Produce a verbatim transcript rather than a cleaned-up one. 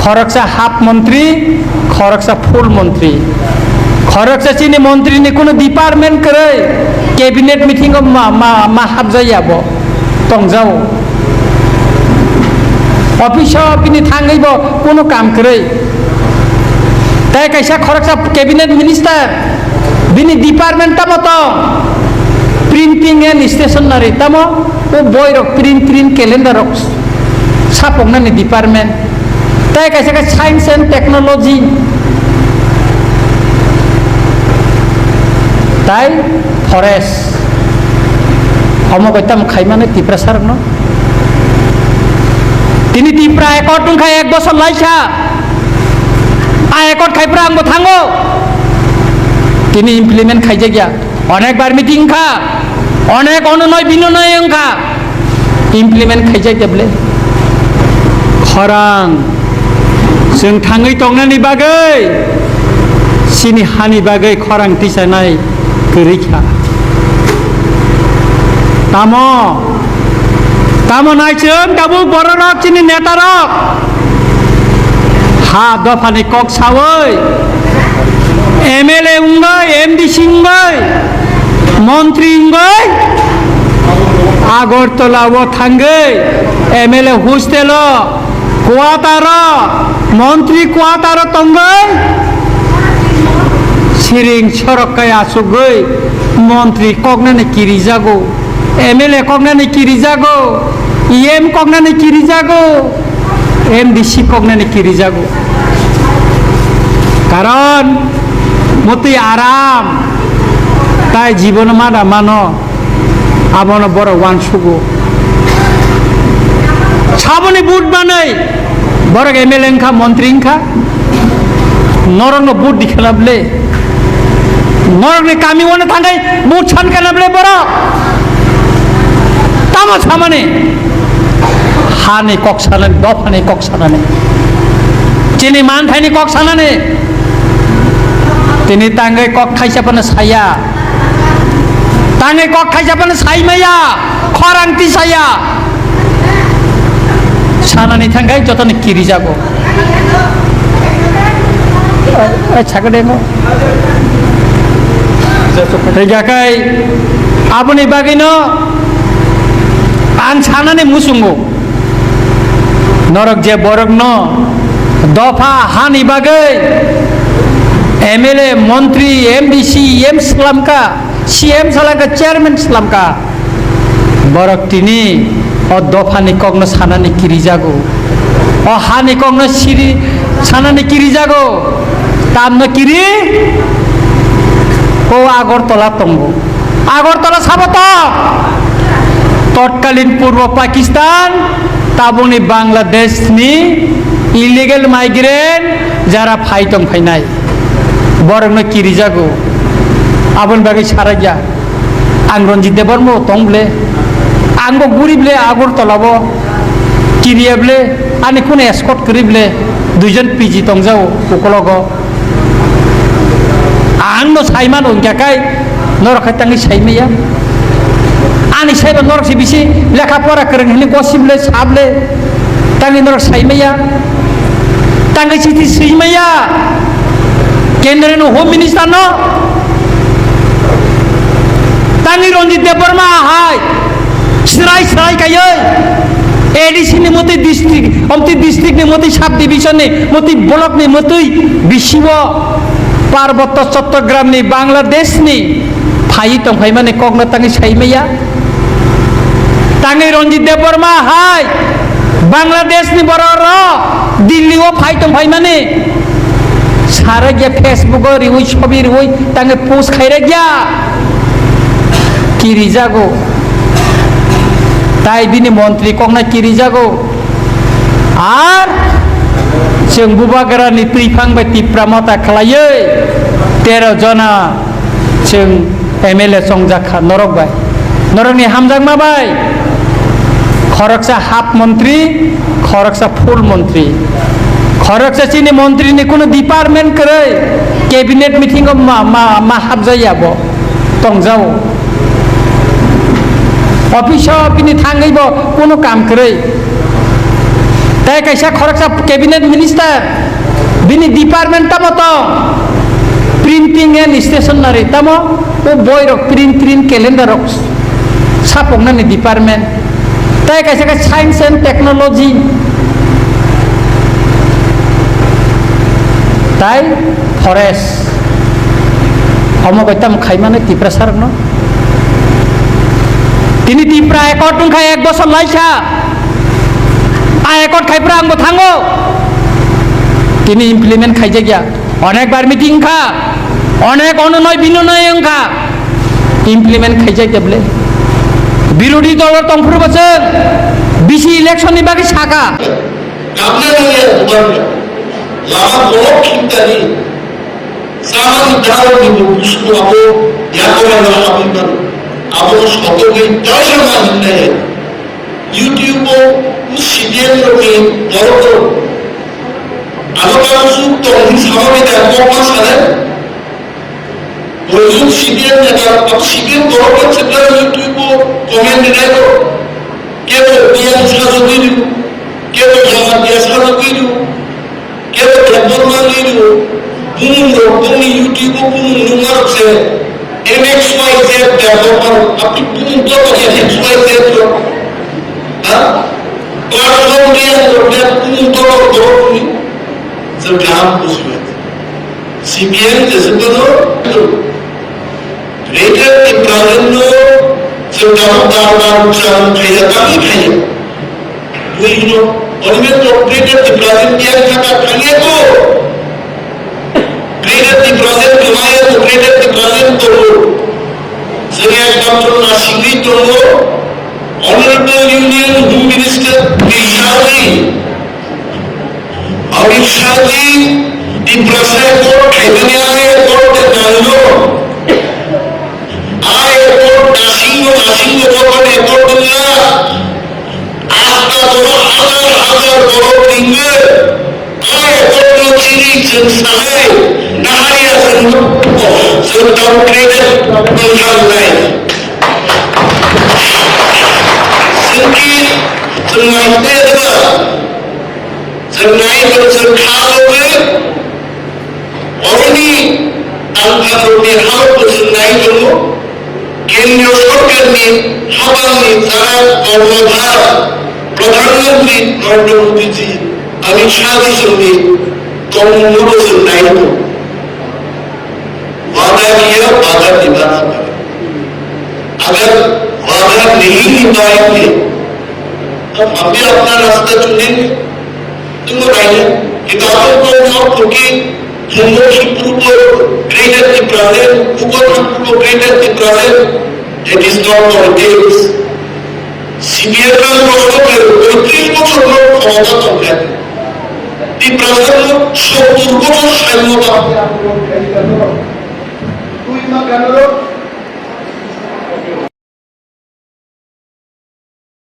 Khoroksa half montri, khoroksa full montri. Khoroksa chini montri ni kunu department kwrwi cabinet meeting o ma, ma, ma hapjaya bo. Tongjao. Office o bini thangwi bo kunu kam kwrwi. Tai kaisa khoroksa cabinet minister, bini department tamo tong? Printing and stationery, tamo o boi rok print, print calendar rok sapoknani department. Tai kaisa khe science and technology, tai forest. Omo bai tamo khaimani Tiprasa rokno? Tini Tipra accord wngkha ek bosor laisa. A accord khai pura ang bo thango. Tini implement khaijak ya. Onek bar meeting wngkha, onek ononoi binonoi wngkha, implement khaijak ya bole. Khorang chwng thangwi tongnani bagwi, chini hani bagwi khorang tisanai kwrwi kha. Tamo, tamo nai chwng tabuk bororok chini netarok. Ha dophani kok sawi, M L A wngwi, M D C wngwi, montri wngwi, Agartala o thangwi, M L A hostel o, quarter o, montri quarter o tongwi, siring sorok kai achugwi, montri koknani kirijago. M L A koknani kirijago, E M koknani kirijago, M D C koknani kirijago. Karon motwi aram tai jibono mana mano, abono borok uansugo. Saboni but manwi borok M L A wngkha, montri wngkha, norokno but dikhana bole. Norokni kami wano thangwi but sankana bole borok. Tamo samani? Hani kok sanani, dophani kok sanani. Chini manthaini kok sanani. Tini tangwi kok thaisa phano saya. Tangwi kok thaisa phano saimaya. Khorang tisaya. Sanani thangwi jotoni kirijago. Ai, sakadeno. Tei gakai aboni bagwino ang sanani muchungo. Norok je borokno dopha hani bagwi M L A, montri, M D C, M slamka, C M slamka, chairman slamka. Borok tini o dophani kokno sanani kirijago. O hani kokno siri sanani kirijago. Tamno kiri? O Agartala tongo. Agartala sabo tong? Totkalin Purbo Pakistan, tabukni Bangladesh ni illegal migrant jara phai tong phainai. Borokno kirijago. Aboni bagwi sarakya. Ang Ranjit Debbarma bo tong ble, ang bo guri ble Agartala bo kiriya ble, ani khun escort kwrwi ble, duijon P G tongjao ukologo. Ang no saimano hwnkha kai, norok khai tangwi saimaya. Ani saiba norok se bisi lekha pora kwrwng hwnwi gosi ble, sa ble. Tangwi norok saimaya, tangwi chiti swimaya, Kendra ni Home Minister no, tangwi Ranjit Debbarma hai, srai srai kaiwi, A D C ni motwi district, omtwi district ni motwi sub division ni motwi block ni motwi bisibo Parbotto Chattogram ni Bangladesh ni phaiwi tongphaimani kokno tangwi saimaya. Tangwi Ranjit Debbarma hai Bangladesh ni borok rok Delhi o phai tong phaimani sarakya Facebook o riwi sobi riwi tangwi post khairakya kirijago. Tai bini montri kokna kirijago. Ar chwng bubagra ni twiphang bai Tipra Motha khlaiwi tero jona chwng M L A chongjak kha norok bai, norokni hamjakma bai. Khoroksa half montri, khoroksa full montri. Khoroksa chini montri ni kunu department kwrwi cabinet meeting o ma, ma, ma hapjaya bo tongjao. Office o bini thangwi bo kunu kam kwrwi. Tai kaisa khoroksa cabinet minister, bini department tamo tong? Printing and stationery, tamo? O boi rok print, print calendar rok sapoknani department. Tai kaisa khe science and technology, tai forest. Omo bai tamo khaimani Tiprasa rokno? Tini Tipra accord wngkha ek bosor laisa. A accord khai phuru angbo thango. Tini implement khaijak ya. Onek bar meeting wngkha. Onek ononoi binonoi wngkha. Implement khaijak ya bole. Birodhi dolo tongphuru bo chwng bisi election ni bagwi saka. Kabna nangya dugan lama bolok khintani. Samani dago ni bo busu abo yakora na habiban. Abo soto bai daisa ma hinna ya. YouTube o C P M rokni borok rok. Ano kamu suk tong ni sama bai da kok ma sale. Bojong C P M neta, abo C P M borok rok chepla YouTube o comment rinai rok. Kebo biyang sajagwi rw, kebo Jamatia sajagwi rw, kebo Debbarma rw, bumung rok bumni YouTube o bumung nungma rok se M X Y Z Debbarma rok, apni bumung to to M X Y Z rok. Ha? Platform riyang rok ne bumung to to borok ni. Jeng kaham bujibai. C P M jesukno Greater Tipraland no jeng tabuk bar bar ucharno khaijak, tangwi khaijak. Buino, oni men to Greater Tipraland biang kata thangya ko. Greater Tipraland kwmaya ko, Greater Tipraland tongo. Jeng ekmatro nasingwi tongo. Honorable Union Home Minister Bill Sharma. Amit Shah ji, Tiprasa accord khaimani a accord de nangno. A accord nasingo, nasingo jokhon accord wngya. Asta borok hajar hajar borok ringwi. A accord no chini chwng sanai. Nahariya chwng chwng downgrade wngkha wngnai. Chwng ki chwng naikhe wngkha. Chwng nai tongo, chwng kha rwgwi, oroni ang phangrokni halokno chwng nai tongo. Kendriya Sorkarni habangni chara Kornodhar Pradhan Mantri Narendra Modi ji, Amit Shah ji chwngni tongmungno bo chwng nai tongo. वादा किया, वादा निभाना पड़ेगा। अगर वादा नहीं निभाएंगे, तो हम भी अपना रास्ता चुनेंगे। तुमको नहीं है, किताबों को और क्योंकि तुम लोग ही पूर्व Greater Tipraland, ऊपर हम पूर्व Greater Tipraland, it is not politics। CPM প্রশ্ন করে পঁয়ত্রিশ বছর লোক ক্ষমতা তলবে। ত্রিপুরা সত্তর বছর স্বাধীনতা।